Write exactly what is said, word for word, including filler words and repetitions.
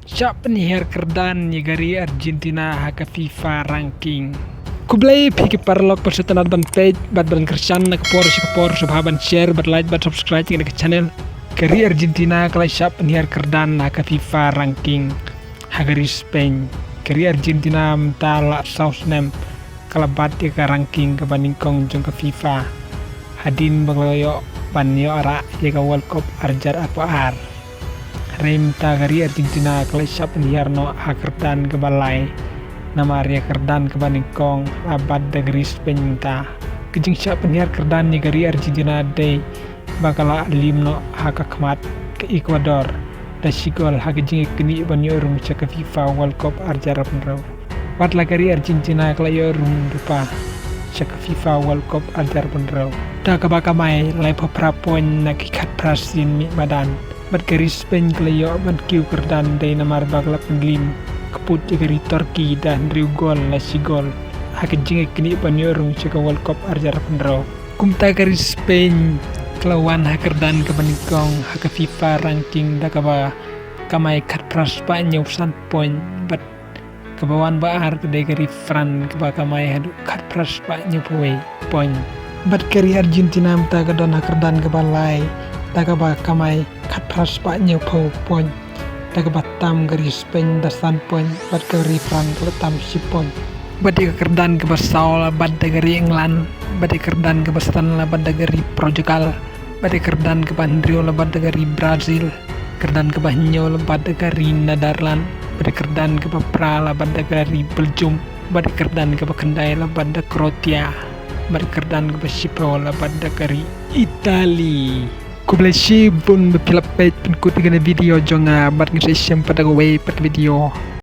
Shah pynhiar kyrdan ïa ka ri Argentina ha ka FIFA ranking. Khublei phi ki paralok, bad sngewtynnat ban peit bad ban kyrshan na ka por sha ka por, sngewbha ban share bad like bad subscribe ïa ka channel. Ka ri Argentina ka la shah pynhiar kyrdan ha ka FIFA ranking ha ka ri Spain. Ka ri Argentina mynta la saw snem ka la bat ïa ka ranking kaba nyngkong jong ka FIFA hadien ba ka la ïoh ban ïoh rah ïa ka World Cup arhajar arphew ar. Hynrei mynta ka ri Argentina ka la shah pynhiar noh ha kyrdan kaba lai namar ïa ka kyrdan kaba nyngkong la bat da ka ri Spain mynta. Ka jingshah pynhiar kyrdan ïa ka ri Argentina dei ba ka la lim noh ha ka khmat ka Ecuador da shi gol ha ka jingïaknieh ban ïoh rung sha ka FIFA World Cup arhajar arphew hynriew. Wat la ka ri Argentina ka la ïoh rung lypa sha ka FIFA World Cup arhajar arphew hynriew da kaba kamai laiphew phra point na ki khatphra sien mih madan. Bad ka ri Spain ka la ïoh ban kiew kyrdan dei namar ba ka la pynlim kput ïa ka ri Turkey da hynriew gol la shi gol ha ka jingïaknieh ban ïoh rung sha ka World Cup arhajar arphew hynriew. Kumta ka ri Spain ka la wan ha kyrdan kaba nyngkong ha ka FIFA ranking da kaba kamai khatphra spah hynñiew san point, bad kaba wan ba ar ka dei ka ri France kaba kamai haduh khatphra spah hynñiewphew wei point. Bad ka ri Argentina mynta ka don ha kyrdan kaba lai da kaba kamai khatphra spah hynñiewphew point, da kaba tam ka ri Spain da san point, bad ka ri France ka la tam shi point. Bad ïa ka kyrdan kaba saw la bat da ka ri England, bad ïa ka kyrdan kaba san la bat da ka ri Portugal, bad ïa ka kyrdan kaba hynriew la bat da ka ri Brazil, kyrdan kaba hynñiew la bat da ka ri Netherlands, bad ïa ka kyrdan kaba phra la bat da ka ri Belgium, bad ïa ka kyrdan kaba khyndai la bat da Croatia, bad ïa ka kyrdan kaba shiphew la bat da ka ri Italy. Khublei shibun ba phi la peit pynkut ïa kane ka video jong nga, bad ngin sa ïashem pat ha kawei pat ka video.